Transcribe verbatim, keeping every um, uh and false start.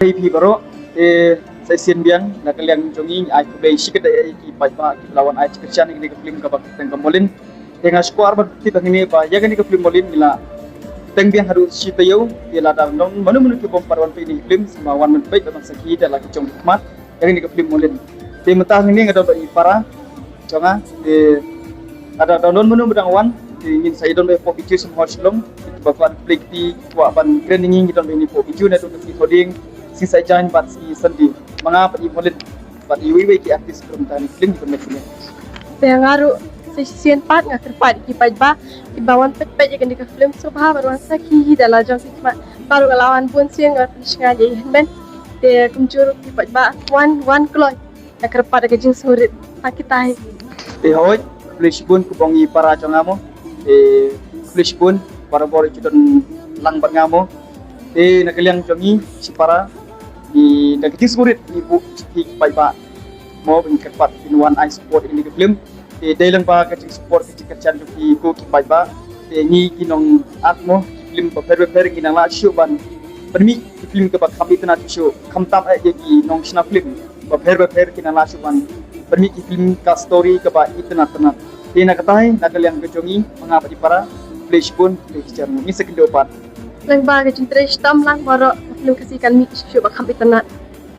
Hi phi baroh, te sa shisien biang na ka liang jong ngi ai khublei shikatdei ïa ki paidbah kiba la wan ai jingkyrshan ïa kane ka film kaba kyrteng ka Molin. Te nga sngewkwah ban tip hangne ba ïa kane ka film Molin ngi la teng biang haduh shi taïew, te lada don mano mano ki bym pat wan peit ïa kane ka film, sngewbha wan ban peit ban sakhi da la ki jong ki khmat ïa kane ka film Molin. Te mynta hangne nga don bad i para jong nga, te lada don mano ba dang wan, te ngin sa ïadon bad i pop i ju sha Shillong. Ba kwah peit, ki kwah ban kren ïa ngi, ngi don bad i pop i ju naduh ka sngi Thohdieng, sngi Saitjaiñ bad sngi Sunday. Ma nga bad i Molin bad iwei iwei ki artist kumta, ngi kren kumne kumne. Te nga ruh sa shisien pat nga kyrpad ïa ki paidbah kiba wan peit peit ïa kane ka film, sngewbha ban wan sakhi da la jong ki khmat. Nga ruh nga la wan bun sien, nga pynshngaiñ ïa i hynmen. Te kumjuh ruh ki paidbah, wan wan kloi. Nga kyrpad ïa ka jingsngewrit ha kita hi. Te hooid, khublei shibun kaba ong i para jong nga mo. Te khublei shibun barabor ïa ki don lang bad nga mo. Te na ka liang jong ngi shipara, ngi da ka jingsngewrit ngi buh ïa ki paidbah mo, ba ngi kyrpad kin wan ai support ïa kane ka film. Te dei lang ba ka jingsupport, ka jingkyrshan jong phi ko ki paidbah, te ngi ki nong act mo, ki film bapher bapher ngi nang lah shuh ban pynmih ki film kaba kham itynnad shuh, khamtam eh ïa ki nongshna film bapher bapher ki nang lah shuh ban pynmih ki film ka story kaba itynnad tynnad. Te na kata hi, na ka liang ka jong ngi, ma nga bad i para, khublei shibun, khublei shihajar nguh, ngin sa kynduh pat. Lyngba ka jingtrei shitom lang baroh, ka film Khasi kan mih shuh shuh ba kham itynnad.